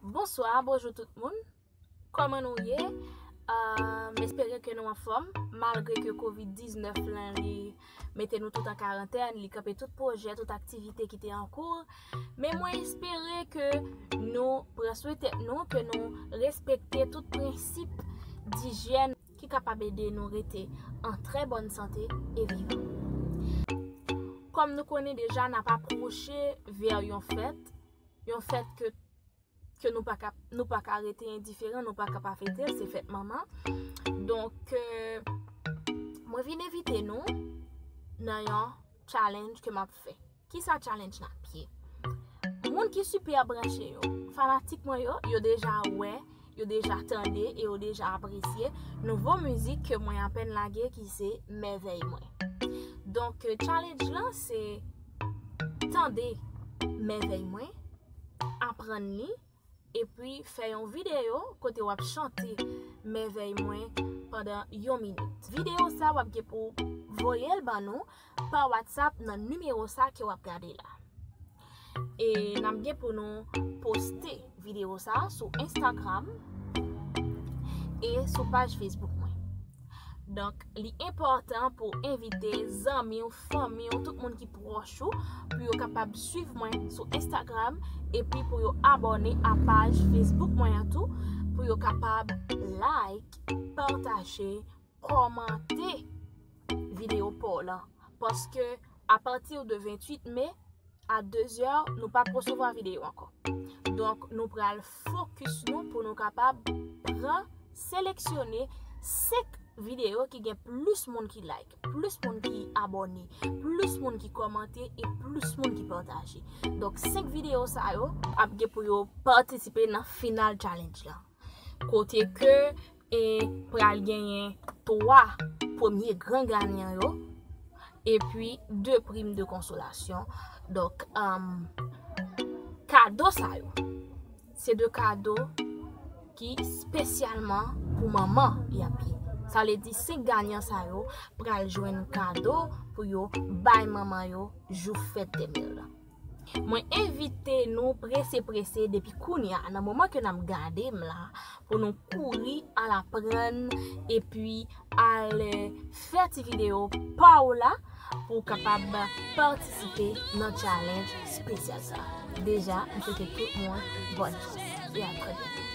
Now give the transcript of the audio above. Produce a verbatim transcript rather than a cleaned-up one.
Bonswa, bonjou tout moun. Kòman nou ye? Ah, m espere ke nou anfòm, malgre ke kovid diznèf lan li mete nou tout an karantèn, li kanpe tout pwojè, tout aktivite ki te an kou. Men mwen espere ke nou pran swen tèt nou, ke nou respekte tout prensip dijyèn ki kapab ede nou rete an trè bòn sante e vivan. Kòm nou konnen deja, n ap apwoche vè yon fèt, yon fèt ke, ke nou pa ka, nou pa ka rete endiferan, nou pa ka pa fete l, se fèt manman. Donk, euh, mwen vin envite nou nan yon challenge ke m ap fè. Kisa challenge lan ap ye? Moun ki super branche yo, fanatik mwen yo, yo deja wè, yo deja tande e yo deja apresye nouvo mizik ke mwen apèn lage ki se Mèvèy Mwen. Donk, euh, challenge lan se tande Mèvèy Mwen, aprann li, epi fè yon videyo kote w ap chante Mèvèy Mwen pandan yon minit. Videyo sa w ap gen pou voye l ban nou pa WhatsApp nan nimewo sa ke w ap gade la. E n ap gen pou nou poste videyo sa sou Instagram e sou paj Facebook mwen. Donk, li enpòtan pou w envite zanmi w, fanmi w, tout moun ki pwòch ou, pou yo kapab swiv mwen sou Instagram, epi pou yo abòne a paj Facebook mwen an tou, pou yo kapab like, pataje, kòmante videyo pa w lan. Paske apati de venntuit me, a dezè, nou p ap resevwa videyo ankò. Donk, nou pral fokis nou pou nou kapab pran, seleksyone senk videyo ki gen plis moun ki like, plis moun ki abòne, plis moun ki kòmante e plis moun ki pataje. Donk, senk videyo sa yo ap gen pou yo patisipe nan final challenge lan. Kote ke e pral genyen twa premye gran ganyan yo, epi de prim de konsolasyon. Donk, um, kado sa yo, se de kado ki espesyalman pou manman y ap ye. Sa vle di, senk ganyan sa yo pral jwenn kado pou yo bay manman yo jou fèt de mil lan. Mwen envite nou prese prese depi kounye a, nan moman ke n ap gade m la, pou nou kouri al aprann epi al, eh, fè ti videyo pa w la pou w kapab patisipe nan challenge espesyal sa. Deja, m swete tout moun bòn chans e a trè byento.